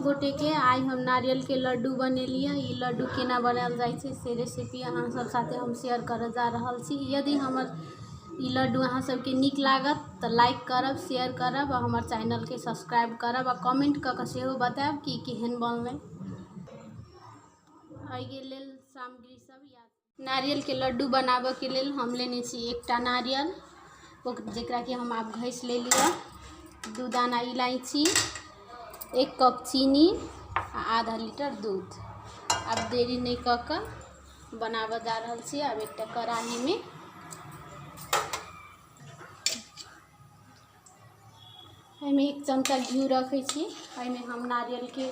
गोटे के आइ हम नारियल के लड्डू बनेलियै। ई लड्डू केना बनायल जाइ छै से रेसिपी अहाँ सब साथे हम शेयर करऽ जा रहल छी। यदि हमर ई लड्डू अहाँ सबके नीक लागत तऽ लाइक करब, शेयर करब आ हमर चैनलके सब्सक्राइब करब आ कमेंट कऽ कऽ सेहो बतायब कि केहन बनलै। एहिके लेल सामग्री सब याद। नारियल के लड्डू बनाबऽ के लेल हम लेने छी एकटा नारियल, जकरा कि हम आब घसि लेलियै, 2 दाना इलायची, 1 कप चीनी आ आधा लीटर दूध। आब देरी नहि कऽ कऽ बनाबऽ जा रहल छी। आब एकटा कड़ाहीमे एहिमे 1 चमचा घी रखै छी। एहिमे हम नारियलके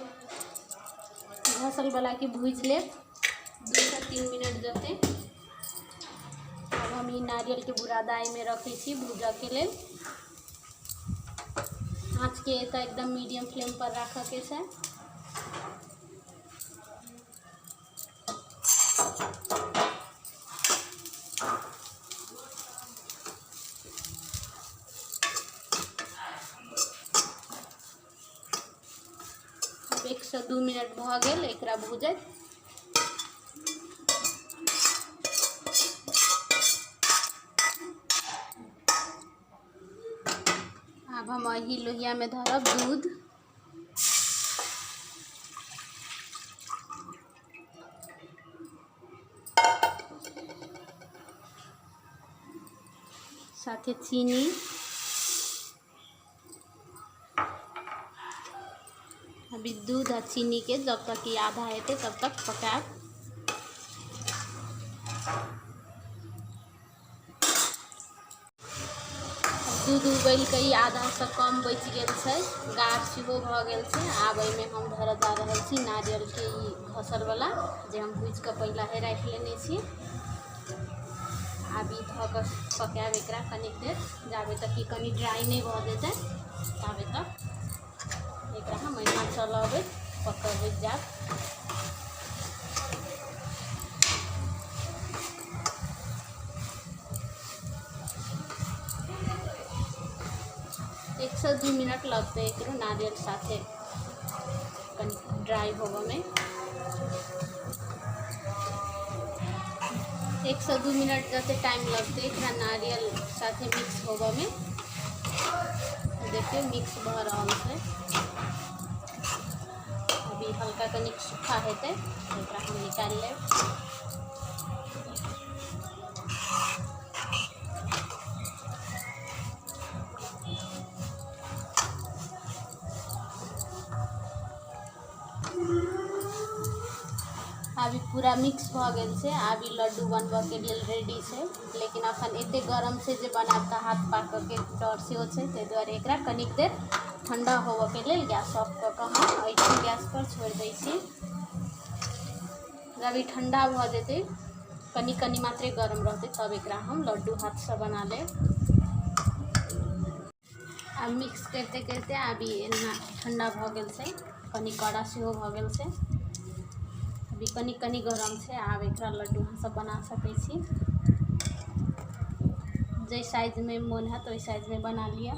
घसलवलाके भूजि लेब 2 से 3 मिनट जते। आब हम ई नारियलके बुरादा एहिमे रखै छी भूजऽके लेल। आँचके एतऽ एकदम मीडियम फ्लेम पर राखऽके छै। आब 1 से 2 मिनट भऽ गेल एकरा भूजैत। आब हम एहि लोहियामे धरब दूध। साथे चीनी, अभी दूध आ चीनी के जब तक ई आधा हेतै तब तक पकायब। दूध उबलि कऽ ई आधासँ कम बचि गेल छै, गाढ़ सेहो भऽ गेल छै। आब एहिमे हम धरऽ जा रहल छी नारियलके ई घसलवला जे हम भूजि कऽ पहिले राखि लेने छी। आब ई धऽ कऽ पकायब एकरा कनिक देर, जाबे तक ई कनि ड्राइ नहि भऽ जेतै ताबे तक एकरा हम एहिना चलबैत पकबैत जायब। 1 से 2 मिनट लगतै एकरो नारियल साथे कनि ड्राइ होबऽमे। 1 से 2 मिनट जते टाइम लगतै एकरा नारियल साथे मिक्स होबऽमे। देखियौ मिक्स भऽ रहल छै। अभी हल्का कनिक सूखा हेतै एकरा हम निकालि लेब। अभी पूरा मिक्स भऽ गेल छै। आब ई लड्डू बनबऽके लेल रेडी छै, लेकिन अखन एते गरम छै जे बनायब तऽ हाथ पाकऽके डर सेहो छै, ताहि दुआरे एकरा कनिक देर ठंडा होबऽके लेल गैस ऑफ कऽ कऽ हम एहिठाम गैस पर छोड़ि दै छी। जब ई ठंडा भऽ जेतै, कनि कनि मात्रे गरम रहतै, तब एकरा हम लड्डू हाथसँ बना लेब। आब मिक्स करिते करिते आब ई एना ठंडा भऽ गेल छै, कनि कड़ा सेहो भऽ गेल छै। अभी कनि कनि गरम छै। आब एकरा लड्डू अहाँ सब बना सकै छी, जाहि साइजमे मोन हैत ओहि साइजमे बना लिअ।